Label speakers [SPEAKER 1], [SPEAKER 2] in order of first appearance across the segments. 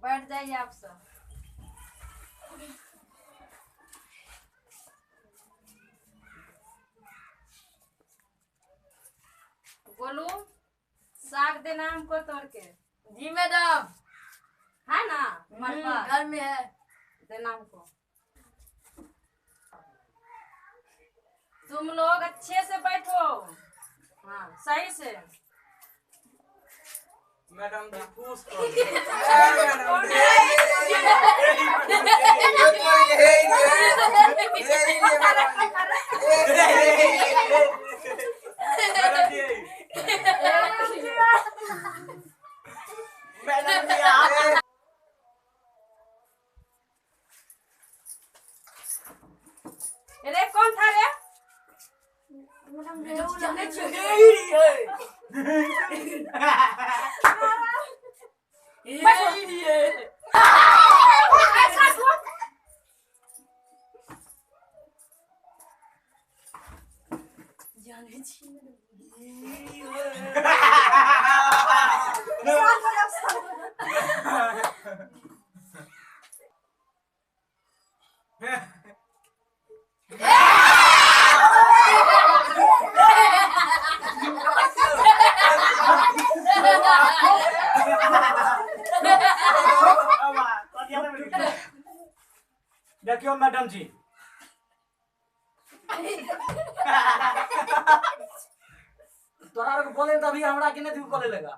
[SPEAKER 1] बैठ जाइए आप सब। बोलू साग देना हमको तोड़ के।
[SPEAKER 2] जी मैडम।
[SPEAKER 1] है ना तुम्हारे पास?
[SPEAKER 2] घर में है,
[SPEAKER 1] देना हमको। तुम लोग अच्छे से बैठो, हाँ सही से।
[SPEAKER 3] मैडम जी फूस
[SPEAKER 1] अरे कौन था रे?
[SPEAKER 4] देखियो मैडम जी, तोरा के बोले तभी हमरा के नहीं बोले लगा।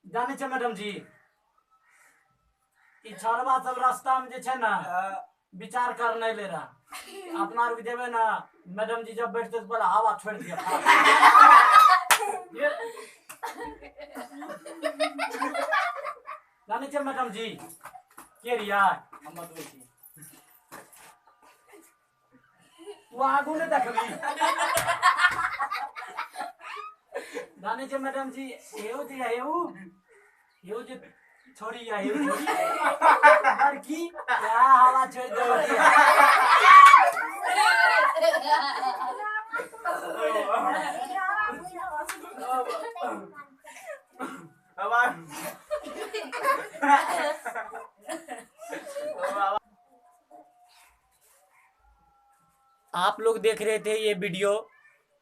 [SPEAKER 4] जाने छे मैडम जी, ई छौड़वा सब रास्ता में जे छे ना विचार कर नहीं ले रहा। अपना आर देवे ना मैडम जी, जब बैठते तो बोला हवा छोड़ दिया। जाने छे मैडम जी के रिया हम बतबै छी, तू आगू नहीं देखबी। जाने छे मैडम जी, एहो जे एहो एहो जे छोड़ी या एहो छोड़ी लड़की क्या हवा छोड़ दे। आप लोग देख रहे थे ये वीडियो।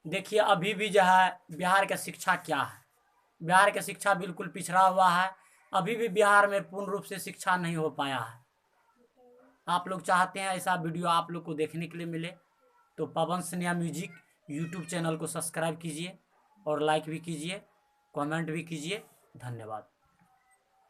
[SPEAKER 4] देखिए अभी भी जो है बिहार का शिक्षा क्या है, बिहार का शिक्षा बिल्कुल पिछड़ा हुआ है। अभी भी बिहार में पूर्ण रूप से शिक्षा नहीं हो पाया है। आप लोग चाहते हैं ऐसा वीडियो आप लोग को देखने के लिए मिले तो Pawan Sneha music YouTube channel को सब्सक्राइब कीजिए और लाइक भी कीजिए, कमेंट भी कीजिए। धन्यवाद।